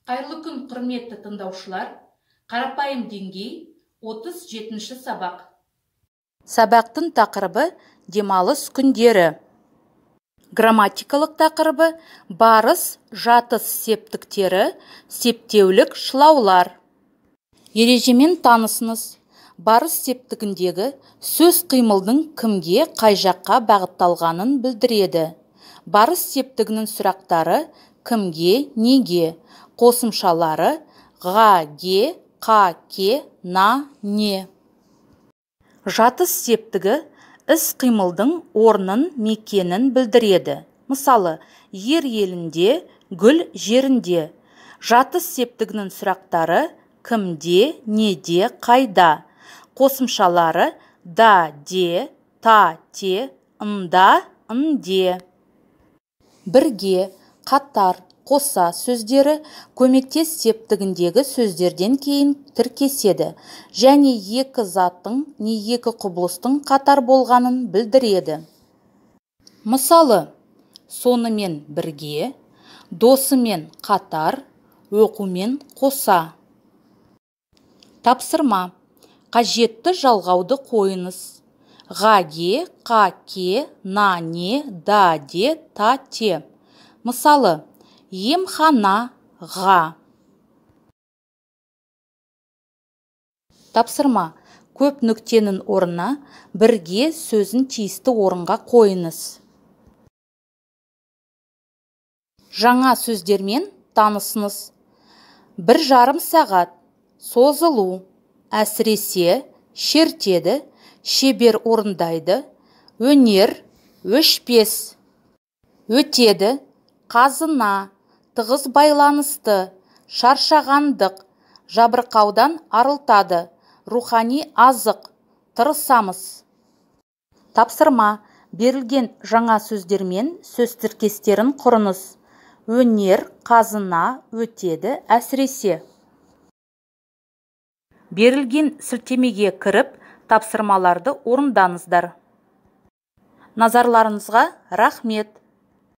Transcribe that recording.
Қайырлы күн, құрметті тыңдаушылар. Қарапайым деңгей, 37-ші сабақ. Сабақтың тақырыбы демалыс күндері. Грамматикалық тақырыбы барыс, жатыс септіктері, септеулік шылаулар. Ережемен танысыңыз. Барыс септігіндегі сөз қимылдың кімге, қай жаққа бағытталғанын білдіреді. Барыс септігінің сұрақтары кімге, неге, қосымшалары ға, ге, қа, ке, на, не. Жатыс септігі іс қимылдың орнын, мекенін білдіреді. Мысалы, ер елінде, гүл жерінде. Жатыс септігінің сұрақтары кімде, неде, қайда. Қосымшалары да, де, та, те, ында, ынде. Бірге, қатар, қоса сөздері көмектес септігіндегі сөздерден кейін тіркеседі және екі заттың не екі құбылыстың қатар болғанын білдіреді. Мысалы, сонымен бірге, досымен қатар, оқумен қоса. Тапсырма. Қажетті жалғауды қойыңыз. Ға, ге, қа, ке, на, не, да, де, та, те. Мысалы, емхана, ға. Тапсырма. Көп нүктенің орнына бірге сөзін тиісті орынға қойыңыз. Жаңа сөздермен танысыңыз. 1,5 сағат, созылу, әсіресе, шертеді, шебер орындайды, өнер, өшпес. Өтеді, қазына, тығыз байланысты, шаршағандық, жабырқаудан арылтады, рухани азық, тырысамыз. Тапсырма. Берілген жаңа сөздермен сөз тіркестерін құрыңыз. Өнер, қазына, өтеді, әсіресе. Берілген сілтемеге кіріп, тапсырмаларды орындаңыздар. Назарларыңызға рахмет.